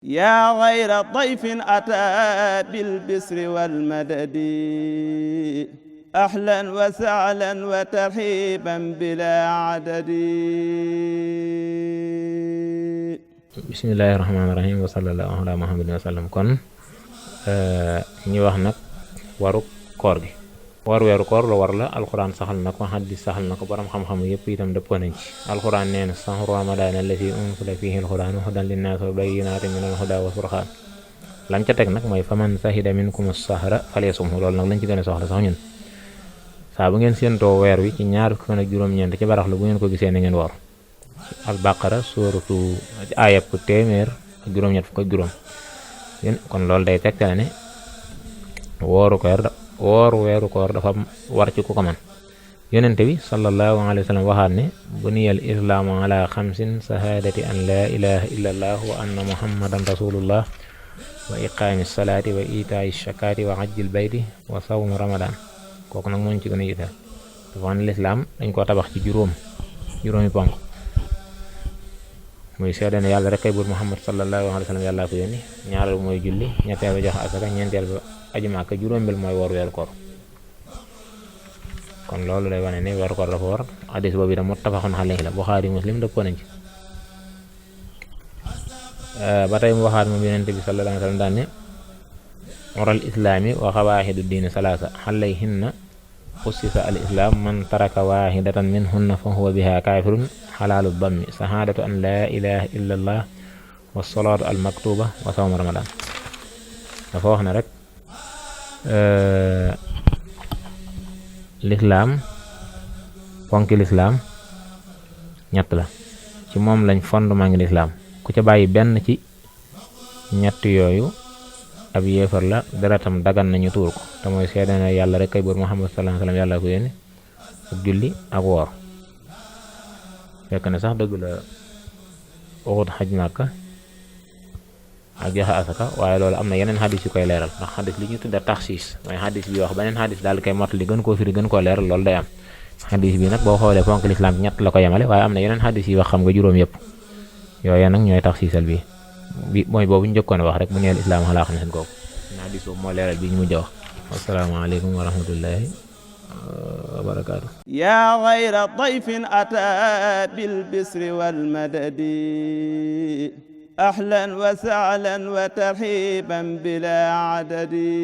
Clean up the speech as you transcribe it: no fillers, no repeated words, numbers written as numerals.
yaa xayra dayfin ataa bil bisri wal madadi ahlan wa sahlan wa tarhiban bilaa adadi. bismillahi rahmaani rahim wa sallallahu ala muhammadin wa sallam. kon ñu wax nag waru koor gi. weeru koor la war la alxuraan saxal na ko, xadis saxal na ko, borom xam-xam yëpp itam dëppoo nañ ci. alxuraan nee na shahru ramadaana allazii unzila fiihi alxuraanu hudan linnaasi wa bayyinaatin minal hudaa wal furqaan. lam ca teg nag mooy faman shahida minkumu shahra falyasumhu. loolu nag lañ ci gën a soxla sax ñun. saa bu ngeen séentoo weer wi ci ñaar fukki fan ak juróom-ñeent ci baraxlu bu ngeen ko gisee na ngeen woor. albaqara suuratu aayab téeméer ak juróom-ñett fukk ak juróom. kon loolu day tegtale ne weeru koor dafa war ci ku ko man. yonente bi sallallahu alayhi wa sallam waxaat ne buniyal islaamu ala xamsin sahaadati an laa ilaha illa allah wa anna muhammadan rasulullah wa iqaami salaati wa itaayi shakaati wa hajjil bayti wa sawmu ramadan. kooku nag mooñ ci gën a yitteel. dafa wax ne lislaam dañ koo tabax ci juróomi ponk. muy seede ne yàlla rek kay buur muhammad sallallahu alayhi wa sallam yàllaa ko yónni. ñaareel mooy julli. ñetteel ba joxe asaka. ñeenteel ba aji Màkka. juróomeel mooy woor weeru koor. kon loolu lay wane ne weeru koor dafa war. hadis boobu itam muttafaqun alayhi la. Buxaari Muslim dëppoo nañ ci. ba tey mu waxaat moom yonent bi sallallahu alayhi wa sallam daan ne oral islaami wa xawaaxidu diini salaasa alayhinna ussisa al islam man taraka waahidatan minhunna fa huwa biha kaafirun xalaalu dammi sahaadatu an laa ilaha illa allah wa salaatu al maktuba wa sawmu ramadan. dafa wax ne rek lislaam ponki lislaam ñett la. ci moom lañ fondement ngi lislaam. ku ca bàyyi benn ci ñett yooyu ab yéefar la, deretam dagan nañu tuur ko. te mooy seede na yàlla rek kay buur muhammad sallallahu alayhi wa sallam yàlla ko yónni, ak julli ak woor. fekk ne sax dëgg la waxut xaj Màkka ak joxe asaka, waaye loolu am na yeneen xadis yu koy leeral. ndax xadis li ñu tudda taxsiis mooy xadis bi wax beneen xadis daal koy mottali gën koo firi gën koo leeral. loolu day am. xadis bi nag boo xoolee fonk lislaam bi ñett la ko yemale, waaye am na yeneen xadis yi wax xam nga juróom yëpp. yooye nag ñooy taxsiisal bi mooy boobu ñu njëkkoon wax rek mu neel islaam xalaa xam ne seen kooku. xadis boobu moo leeral bi ñu mujj a wax. asalaamaaleykum wa rahmatullahi wa barakaatu. yaa xayra dayfin ataa bil bisri wal madadi ahlan wa sahlan wa tarhiban bilaa adadi.